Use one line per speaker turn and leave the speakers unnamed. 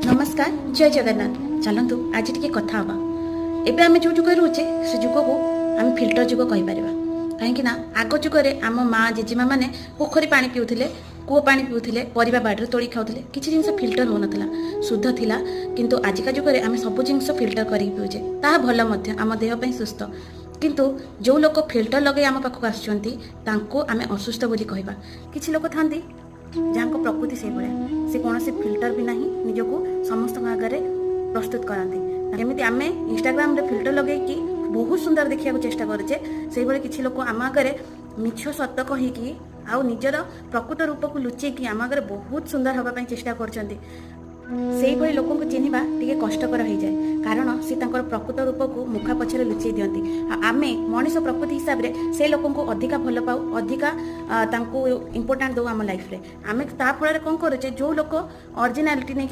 ନମସ୍କାର, ଜୟ ଜଗନ୍ନାଥ। ଚାଲନ୍ତୁ, ଆଜି ଟିକେ କଥା ହେବା। ଏବେ ଆମେ ଯେଉଁ ଯୁଗରେ ରହୁଛେ, ସେ ଯୁଗକୁ ଆମେ ଫିଲ୍ଟର ଯୁଗ କହିପାରିବା। କାହିଁକି ନା ଆଗ ଯୁଗରେ ଆମ ମା ଜେଜେମା ମାନେ ପୋଖରୀ ପାଣି ପିଉଥିଲେ, କୂଅ ପାଣି ପିଉଥିଲେ, ପରିବା ବାଡ଼ିରୁ ତୋଳି ଖାଉଥିଲେ। କିଛି ଜିନିଷ ଫିଲ୍ଟର ହେଉନଥିଲା, ଶୁଦ୍ଧ ଥିଲା। କିନ୍ତୁ ଆଜିକା ଯୁଗରେ ଆମେ ସବୁ ଜିନିଷ ଫିଲ୍ଟର କରିକି ପିଉଛେ। ତାହା ଭଲ ମଧ୍ୟ, ଆମ ଦେହ ପାଇଁ ସୁସ୍ଥ। କିନ୍ତୁ ଯେଉଁ ଲୋକ ଫିଲ୍ଟର ଲଗାଇ ଆମ ପାଖକୁ ଆସୁଛନ୍ତି, ତାଙ୍କୁ ଆମେ ଅସୁସ୍ଥ ବୋଲି କହିବା। କିଛି ଲୋକ ଥାନ୍ତି ଯାହାଙ୍କ ପ୍ରକୃତି ସେଇଭଳିଆ। ସେ କୌଣସି ଫିଲ୍ଟର ବିନା ହିଁ ନିଜକୁ ସମସ୍ତଙ୍କ ଆଗରେ ପ୍ରସ୍ତୁତ କରନ୍ତି। ଯେମିତି ଆମେ ଇନଷ୍ଟାଗ୍ରାମରେ ଫିଲ୍ଟର ଲଗେଇକି ବହୁତ ସୁନ୍ଦର ଦେଖିବାକୁ ଚେଷ୍ଟା କରୁଛେ, ସେଇଭଳି କିଛି ଲୋକ ଆମ ଆଗରେ ମିଛ ସତ କହିକି ଆଉ ନିଜର ପ୍ରକୃତ ରୂପକୁ ଲୁଚେଇକି ଆମ ଆଗରେ ବହୁତ ସୁନ୍ଦର ହେବା ପାଇଁ ଚେଷ୍ଟା କରୁଛନ୍ତି। ସେଇଭଳି ଲୋକଙ୍କୁ ଚିହ୍ନିବା ଟିକେ କଷ୍ଟକର ହେଇଯାଏ, କାରଣ ସେ ତାଙ୍କର ପ୍ରକୃତ ରୂପକୁ ମୁଖା ପଛରେ ଲୁଚେଇ ଦିଅନ୍ତି। ଆଉ ଆମେ ମଣିଷ ପ୍ରକୃତି ହିସାବରେ ସେ ଲୋକଙ୍କୁ ଅଧିକା ଭଲ ପାଉ, ଅଧିକା ତାଙ୍କୁ ଇମ୍ପୋର୍ଟାଣ୍ଟ ଦେଉ ଆମ ଲାଇଫରେ। ଆମେ ତା ଫଳରେ କ'ଣ କରୁଛେ, ଯେଉଁ ଲୋକ ଅରିଜିନାଲିଟି ନେଇକି